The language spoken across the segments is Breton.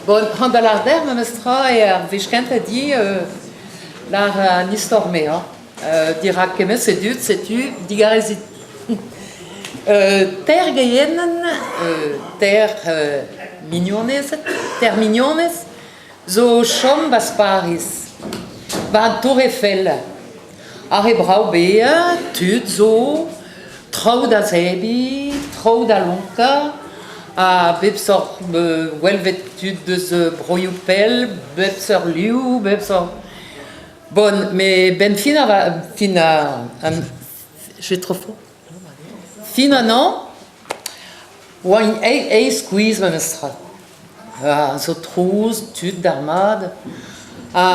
Bon, c'hoant da lâret dec'h memes tra eo ar wech kentañ di lâr an istor-me hañ. Dirak kement-se dud setu digarezit. Teir geienenn, teir mignonezed, teir mignonez zo o chom 'ba Pariz, 'ba an Tour Eiffel. Ar re brav bezañ, tud zo, traoù da zebriñ, traoù da lonkañ, ha bep seurt gwelvet tud deus broioù pell, bep seurt liv, bep seurt... Bon, met 'benn fin ar fin ar j'ai trop froid. Fin an hañv 'oaint eizh skuizh memestra. Zo trouz, tud d'ar mat. Ha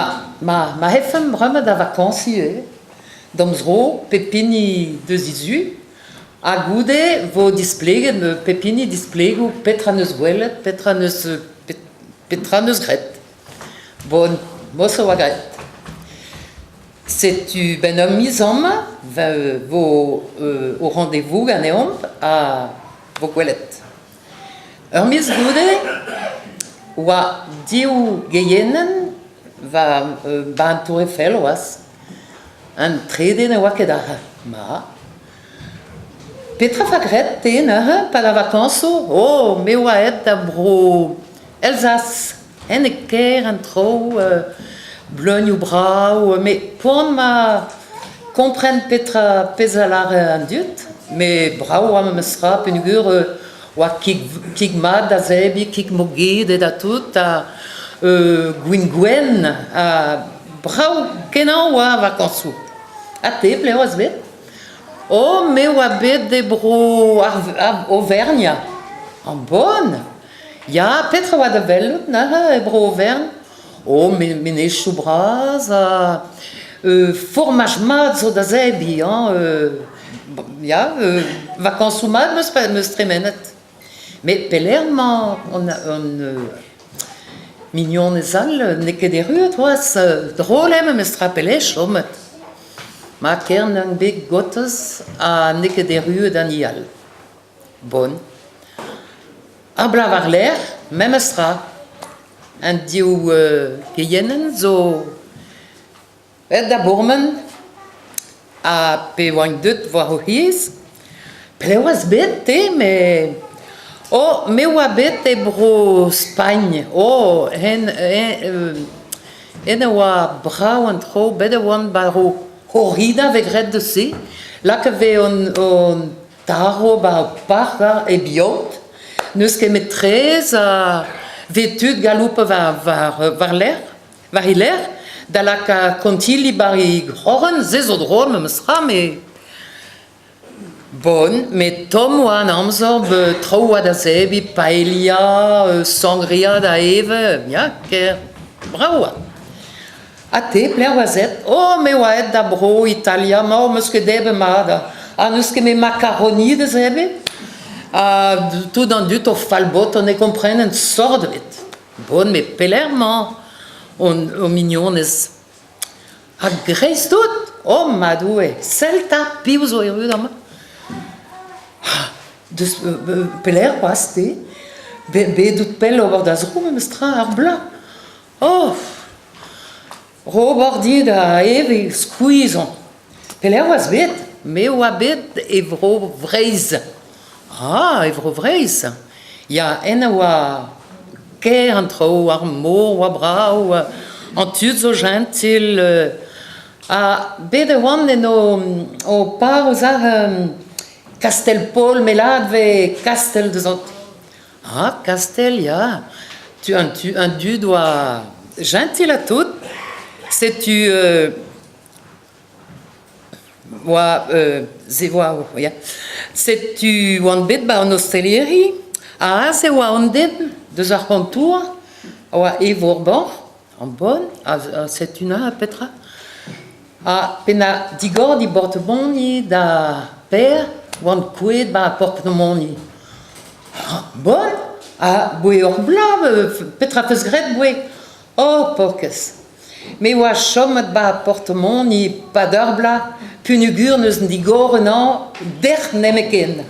ma ma c'hefemp bremañ da vakañsiñ ivez, d'am zro, pep hini deus he zu, ha goude 'vo displeget pep hini displego petra 'neus gwelet, petra 'neus petra 'neus graet. Bon, mos a oa graet. Setu 'benn ur miz amañ 'vo o rendez-vous ganeomp ha 'vo gwelet. Ur miz goude 'oa div geienenn war 'ba an Tour Eiffel c'hoazh. An trede ne oa ket aze. Ma. Petra 'fa graet te neuze 'pad ar vakañsoù? Oh, me 'oa aet da bro Elzas. En e kêr an traoù, bleunioù brav, met poan 'ma kompren petra pezh a lâre an dud, met brav 'oa memestra peogwir 'oa kig kig mat da zebriñ, kig mogedet ha tout, ha gwin gwenn, ha brav-kenañ 'oa ar vakañsoù. Ha te, plev 'oas bet? Oh, me 'oa bet e bro ar Auvergne. En bon! Ya, petra 'oa da welout neuze e Bro-Auvern? Oh, menezioù bras ha fourmaj mat zo da zebriñ hañ ya, vakañsoù mat 'meus 'meus tremenet. Met pelec'h 'mañ an an mignonez all n'eo ket erruet c'hoazh, drol eo memestra pelec'h chomet. Ma kern an beg gotez ha n'eo ket erruet an hini all. Bon. Ar bloaz war-lerc'h, memes tra. An div geienenn zo aet da bourmen ha pe oant deut war o c'hiz. Plev 'oas bet te, met oh, me 'oa bet e Bro-Spagn. Oh, hen hen a oa brav an traoù, bet e oan 'ba ro Corrida 'vez graet deus se. Lakaet 'vez an Tarv 'ba ur park e Biot. N'eus ket met traezh ha 'vez tud galoup war war-lerc'h, war he lerc'h da lakaat kontilli 'ba he c'horn, se zo drol memes tra met bon, met tomm 'oa an amzer, traoù 'oa da zebriñ, paella, sangria da evañ, ya, ker brav 'oa. Ha te, pelec'h 'oas aet? Oh, me 'oa aet da Bro-Italia, ma 'meus ket debret mat. Ha n'eus ket met makaroni da zebriñ? Ha tout an dud o fallbaotañ ne komprenent sort ebet. Bon, met pelec'h 'mañ hon, hon mignonez? Ha dreist-tout, oh ma Doue, sell 'ta piv zo erru amañ? Deus pelec'h 'oas te? Bet out pell ober da zro memes tra ar bloaz. Oh! Ro dit da eviñ skuizh on. Pelec'h 'oas bet? Me 'oa bet e Bro-Vreizh. Ah, e Bro-Vreizh! Ya, en a oa kaer an traoù, ar mor 'oa brav, an tud zo jentil. Ha bet e oan en o par eus ar Kastell-Paol Melad 'vez kastell deus an Ah, Kastell, ya. Tu, an, tu, an dud oa jentil ha tout. Setu oa se oa ya. Setu oan bet 'ba an osteleri ha aze oa an den deus ar c'hontour a oa Evorbor, an bon, ha setu neuze petra. Ha pena digor porte-monnaie da Per oan kouezhet 'ba ar porte-monnaie. Bon, ha boe ur bloaz, petra 'peus graet boe? Oh, paourkaezh. Me 'oa chomet 'ba ar porte-monnaie 'pad ur bloaz peogwir n'eus digoret anezhañ dec'h nemetken.